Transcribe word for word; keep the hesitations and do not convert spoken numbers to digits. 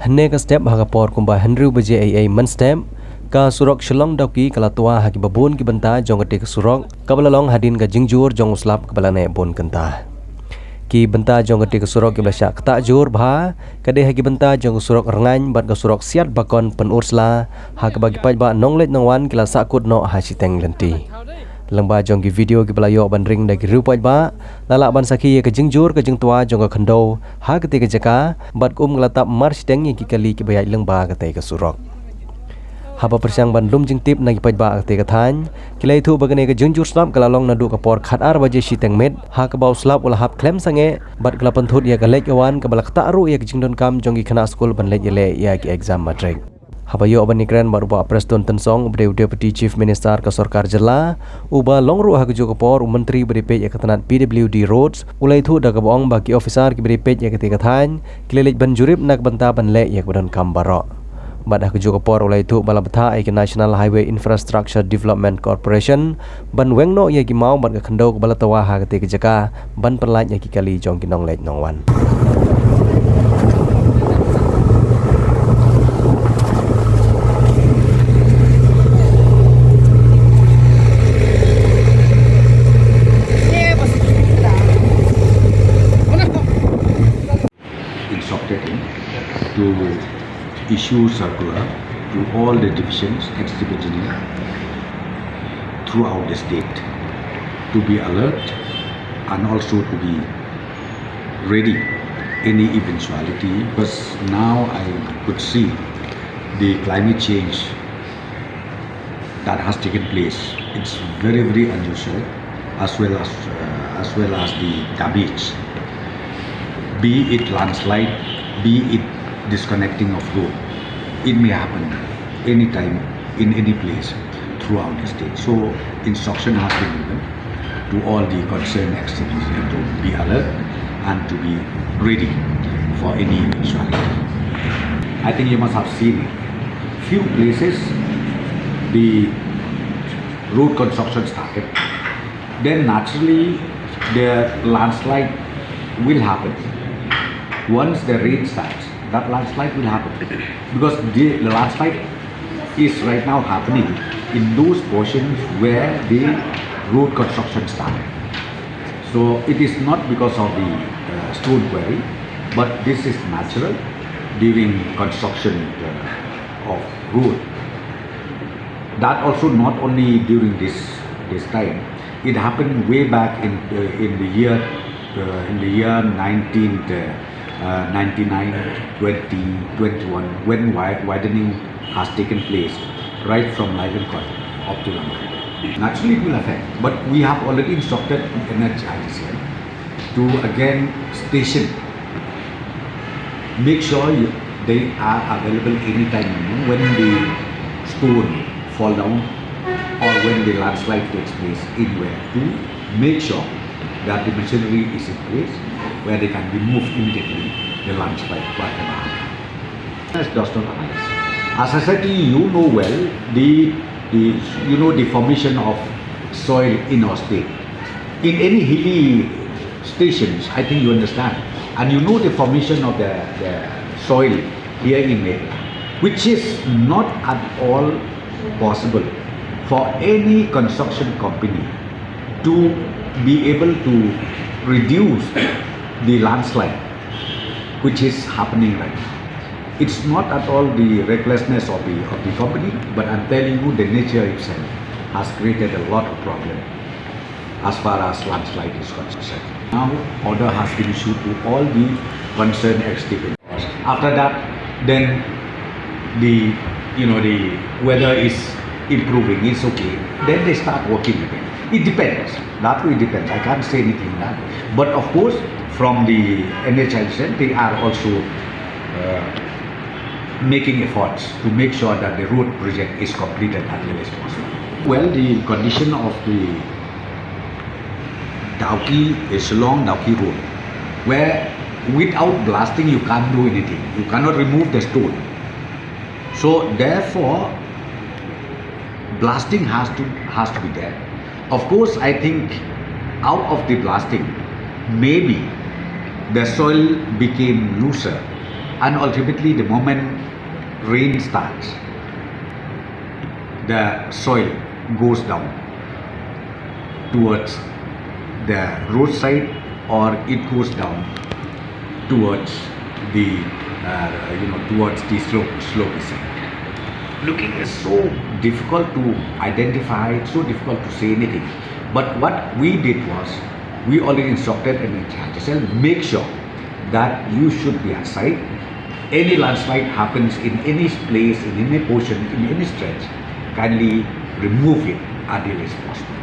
Ne ka step ha ka por kumba hynriew baje ei ei mynstep, ka surok Shillong Dawki ka la twa ha ki babun ki bynta jong ka te ka surok, kaba la long hadien ka jingjur jong u slap kaba la neh bun kynta. Ki bynta jong ka te ka surok kiba la shah ktah jur bha, ka dei ha ki bynta jong ka surok Rngaiñ bad ka surok Siatbakon Pynursla, ha kaba ki paidbah nongleit nongwan ki la sahkut noh ha shiteng lynti. Lyngba jong ki video kiba la ïoh ban ring da ki riew paidbah, la lah ban sakhi ïa ka jingjur ka jingtwa jong ka khyndew ha ka te ka jaka, bad kum ka la tap mar shiteng ïa ki kali kiba ïaid lyngba ka te ka surok. Haba pyrshang ban lum jingtip na ki paidbah ka te ka thaiñ, ki la ïathuh ba kane ka jingjur slap ka la long naduh ka por khatar baje shiteng miet, ha kaba u slap u la hap khlem sangeh, bad ka la pynthut ïa ka leit ka wan kaba la ktah ruh ïa ka jingdonkam jong ki khynnah skul ban leit ïaleh ïa ki exam matrik. Haba ïoh ban ïakren bad u Bah Prestone Tynsong uba dei u Deputy Chief Minister ka sorkar jylla, uba long ruh ha kajuh ka por u Myntri ba dei peit ïa ka tnat P W D Roads, u la ïathuh da kaba ong ba ki officer kiba dei peit ïa ka te ka thaiñ, ki la leit ban jurip na ka bynta ban leh ïa kaba donkam baroh. Bad ha kajuh ka por u la ïathuh ba la bthah ïa ka National Highway Infrastructure Development Corporation ban weng noh ïa ki maw bad ka khyndew kaba la twa ha ka te ka jaka ban pynlait ïa ki kali jong ki nongleit nongwan. Instructed him to issue circular to all the divisions, ex-divisional, throughout the state to be alert and also to be ready any eventuality, because now I could see the climate change that has taken place. It's very, very unusual, as well as uh, as well as the damage. Be it landslide, be it disconnecting of road, it may happen anytime in any place throughout the state. So instruction has been given to all the concerned extremists to be alert and to be ready for any eventuality. I think you must have seen it. Few places the road construction started, then naturally the landslide will happen. Once the rain starts, that landslide will happen because the, the landslide is right now happening in those portions where the road construction started. So it is not because of the uh, stone quarry, but this is natural during construction uh, of road. That also not only during this this time. It happened way back in uh, in the year uh, in the year nineteen uh, uh, ninety-nine, twenty, twenty-one, when wi- widening has taken place right from Lailankot up to Lamka. Naturally, it will affect, but we have already instructed N H I D C L to again station, make sure you, they are available anytime, you know, when the stone fall down or when the landslide takes place anywhere, to make sure that the machinery is in place where they can remove immediately the landslide, whatever happens. As does not arise. As I said to you, you know well the, the you know the formation of soil in our state. In any hilly stations, I think you understand, and you know the formation of the, the soil here in Meghalaya, which is not at all possible for any construction company to be able to reduce the landslide which is happening right now. It's not at all the recklessness of the, of the company, but I'm telling you, the nature itself has created a lot of problem as far as landslide is concerned. Now, order has been issued to all the concerned executive. After that, then the you know the weather is improving, it's okay. Then they start working again. It depends. That way it depends. I can't say anything on that. But of course, from the N H I D C L, they are also uh, making efforts to make sure that the road project is completed as well as possible. Well, the condition of the Dawki, uh, Shillong Dawki road, where without blasting you can't do anything. You cannot remove the stone. So therefore, blasting has to has to be there. Of course, I think out of the blasting, maybe the soil became looser And ultimately, the moment rain starts, the soil goes down towards the roadside, or it goes down towards the uh, you know towards the slope slopey side. Looking is so difficult to identify, so difficult to say anything. But what we did was, we already instructed and H R cell, make sure that you should be outside. Any landslide happens in any place, in any portion, in any stretch, kindly remove it early as possible.